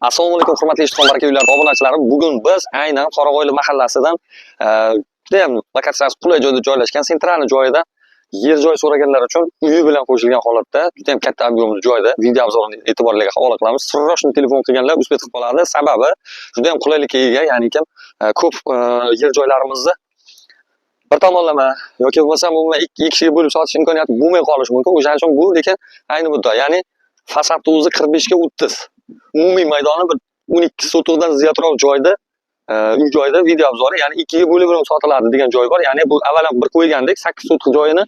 Assalomu alaykum, hurmatli Ishtixon Baraka uylari obunachilarim. Bugun biz aynan Qorag'oyli mahallasidan judayam lokatsiyasi qulay joyda joylashgan, центральный joyida yer joy so'raganlar uchun uyi bilan qo'shilgan holatda judayam katta объемli joyda video обзор ini e'tiborliga havola qilamiz. Срочно telefon qilganlar успеть qilib qoladi. Sababi judayam qulaylikka ega, ya'ni kim ko'p yer joylarimizni bir tomonlama yoki bo'lmasam umuman ikki kishiga bo'lib sotish imkoniyati bo'lmay qolishi mumkin. O'shaning uchun bu lekin ayni muddato, ya'ni fasadni o'zi 45 ga 30. Umumiy maydoni bir 12 sotixdan ziyodroq joyda uy joyida video обзор i, ya'ni ikkiga bo'lib bo'lib sotiladi degan joy bor. Ya'ni bu avval ham bir qo'ygandik, 8 sotix joyini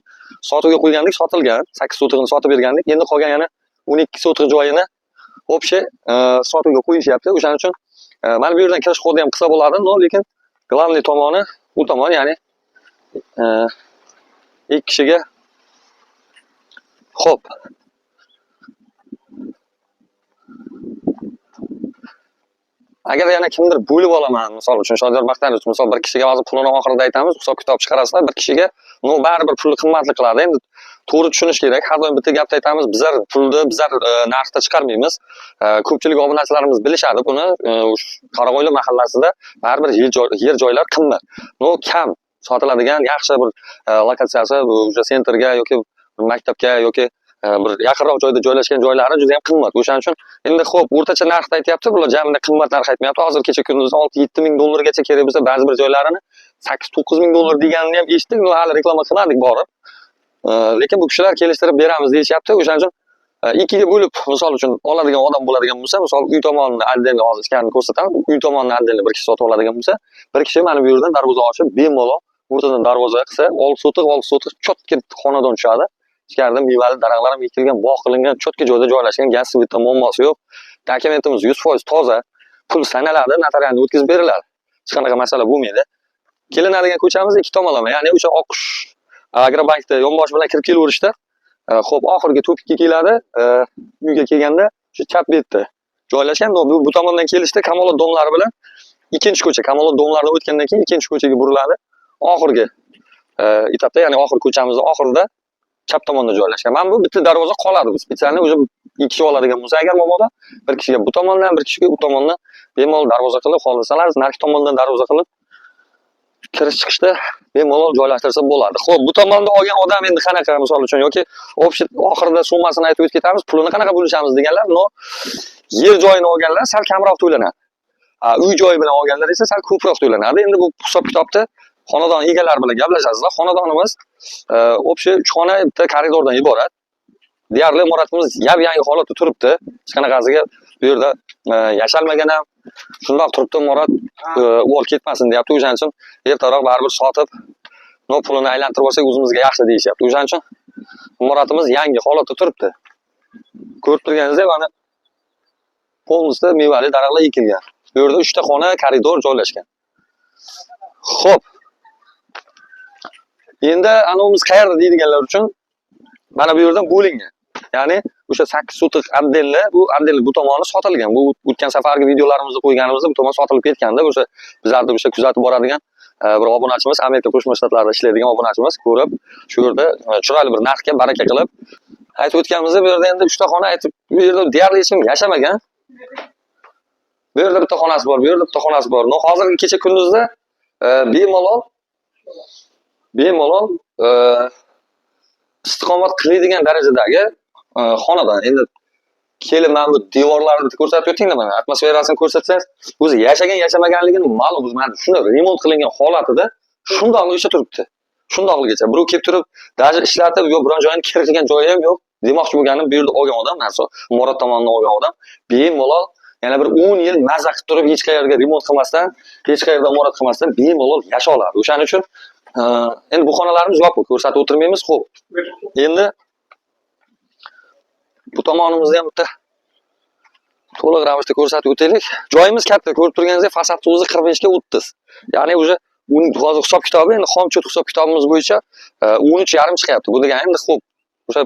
sotuvga qo'ygandik, sotilgan. 8 sotixini sotib bergandik. Endi qolgan yana 12 sotix joyini общий sotuvga qo'yishyapti. O'shaning uchun mana bu yerdan kirish xodi ham qilsa bo'ladi, но lekin главный tomoni u tomon, ya'ni ikki kishiga. Xo'p. Agar yana kimdir bo'lib olaman, misol uchun Shodiyor Baxtiyorovich, misol bir kishiga hozir pulini oxirida aytamiz, hisob kitob chiqarasizlar, bir kishiga, но baribir pulni qimmatli qiladi. Endi to'g'ri tushunish kerak. Har doim bitta gapni aytamiz, bizlar pulni bizlar narxda chiqarmaymiz. Ko'pchilik obunachilarimiz bilishadi buni. Qorag'oyli mahallasida baribir yer joylar qimmat. Но kam sotiladigan yaxshi bir lokatsiyasi bu o'sha центр ga yoki maktabga yoki bir yaqinroq joyda joylashgan joylari juda ham qimmat. O'shaning uchun endi xo'p, o'rtacha narxda aytyapti, bular jamida qimmat narx aytmayapti. Hozir kecha kunduz 6-7 ming dollargacha kerak bo'lsa, ba'zi bir joylarini 8-9 ming dollar deganini ham eshitdik, но hali reklama qilmadik borib. Lekin bu kishilar kelishtirib beramiz deyishyapti. O'shaning uchun ikkiga bo'lib, misol uchun oladigan odam bo'ladigan bo'lsa, misol uy tomonini отдельно hozir ichkarini ko'rsataman. Uy tomonini отдельно bir kishi sotib oladigan bo'lsa, bir kishi mana bu yerdan darvoza ochib, bemalol o'rtadan darvoza qilsa, 6 sotix, 6 sotix чётко xonadon tushadi. Ichkarida mevali daraxtlar ham ekilgan, bog' qilingan, чётко joyda joylashgan, gaz свет da muammosi yo'q. Dokumentimiz 100% toza. Pul sanaladi, notarialni o'tkazib beriladi. Hech qanaqa masala bo'lmaydi. Kelinadigan ko'chamiz ikki tomonlama, ya'ni o'sha Oqqush Agrobankda yonbosh bilan kirib kelaverishda, xo'p, oxirgi тупик ka keladi, uyga kelganda shu chap betda joylashgan. Bu tomondan kelishda Kamolot domlari bilan ikkinchi ko'cha, Kamolot domlaridan o'tgandan keyin ikkinchi ko'chaga buriladi. Oxirgi etapda, ya'ni oxirgi ko'chamizni oxirida chap tomonda joylashgan. Mana bu bitta darvoza qoladi. Bu специально уже ikki kishi oladigan bo'lsa, agar mabodo bir kishiga bu tomondan, bir kishiga u tomondan bemalol darvoza qilib, xohlasalar narigi tomondan darvoza qilib kirish chiqishda bemalol joylashtirsa bo'ladi. Xo'p, bu tomonda olgan odam endi qanaqa, misol uchun yoki общий oxirida summasini aytib o'tib ketamiz, pulini qanaqa bo'lishamiz deganlar, но yer joyini olganlar sal kamroq to'lanadi. Uy joyi bilan olganlar esa sal ko'proq to'lanadi. Endi bu hisob kitobda xonadon egalari bilan gaplashasizlar. Xonadonimiz общий 3 xona, bitta koridordan iborat. Deyarli imoratimiz yap-yangi holatda turibdi. Hech qanaqasiga bu yerda yashalmagan ham, shundoq turibdi imorat, uvol ketmasin deyapti. O'shaning uchun ertaroq baribir sotib, но pulini aylantirib olsak o'zimizga yaxshi deyishyapti. O'shaning uchun imoratimiz yangi holatda turibdi. Ko'rib turganingizdek, mana полностью mevali daraxtlar ekilgan. Bu yerda 3 ta xona, koridor joylashgan. Xo'p. Endi anovimiz qayerda deydiganlar uchun mana bu yerdan bo'lingan. Ya'ni o'sha 8 sotix отдельно, bu отдельно bu tomoni sotilgan. Bu o'tgan safargi videolarimizda qo'yganimizda bu tomon sotilib ketganda, o'sha bizlarni o'sha kuzatib boradigan bir obunachimiz, Amerika Qo'shma Shtatlarida ishlaydigan obunachimiz ko'rib, shu yerda chiroyli bir narxga baraka qilib aytib o'tganimizda, bu yerda endi 3 ta xona aytib, bu yerda deyarli hech kim yashamagan. Bu yerda bitta xonasi bor, bu yerda bitta xonasi bor. Но hozirgi kecha kunduzda bemalol istiqomat qiladigan darajadagi xonadon. Endi kelib mana bu devorlarni ko'rsatib o'tingda, mana atmosferasini ko'rsatsangiz, o'zi yashagan yashamaganligini ma'lum. O'zi mana shuni remont qilingan holatida shundoqligicha turibdi. Shundoqligicha. Birov kelib turib, даже ishlatib, yo biron joyini kir qilgan joyi ham yo'q. Demoqchi bo'lganim, bu yerda olgan odam, narsa imorat tomonidan olgan odam bemalol yana bir 10 yil maza qilib turib, hech qayerga remont qilmasdan, hech qayerda imorat qilmasdan bemalol yasha oladi. O'shaning uchun endi bu xonalarimiz yopiq, ko'rsatib o'tirmaymiz. Xo'p. Endi bu tomonimizda ham bitta to'liq ravishda ko'rsatib o'taylik. Joyimiz katta, ko'rib turganingizdek, fasadni o'zi 45 ga 30. Ya'ni уже hozir hisob kitobi, endi xomcho't hisob kitobimiz bo'yicha 13,5 chiqyapti. Bu degani endi xo'p, o'sha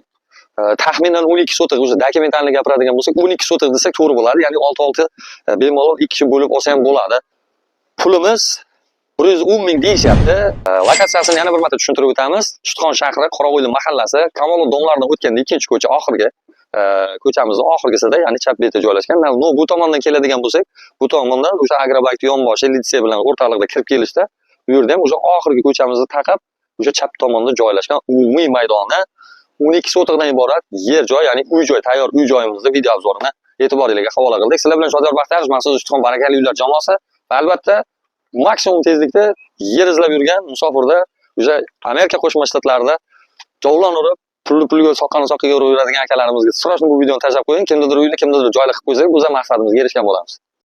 taxminan 12 sotix, o'sha документальный gapiradigan bo'lsak, 12 sotix desak to'g'ri bo'ladi. Ya'ni 6-6 bemalol ikki kishi bo'lib olsa ham bo'ladi. Pulimiz 110 ming deyishyapti. Lokatsiyasini yana bir marta tushuntirib o'tamiz. Ishtixon shahri, Qoravoyli mahallasi, Kamolot domlaridan o'tganda ikkinchi ko'cha oxirgi. Ko'chamizni oxirgisida, ya'ni chap betda joylashgan. Но, bu tomondan keladigan bo'lsak, bu tomondan o'sha Agrobank yonboshi litsey bilan o'rtalig'ida kirib kelishda, bu yerda ham o'sha oxirgi ko'chamizni taqab, o'sha chap tomonda joylashgan umumiy maydoni 12 sotixdan iborat yer joy, ya'ni uy joy, tayyor uy joyimizni video обзор ini e'tiboringlarga havola qildik. Sizlar bilan Shodiyor Baxtiyorov, maxsus Ishtixon barakali uylar jamoasi va albatta maksimum tezlikda yer izlab yurgan musofirda, o'sha Amerika Qo'shma Shtatlarida javlon urib, pulni pulga, soqqani soqqaga urib yuradigan akalarimizga срочно bu videoni tashlab qo'ying. Kimnidir uyini, kimnidir joyli qilib qo'ysak, biz ham maqsadimizga erishgan bo'lamiz.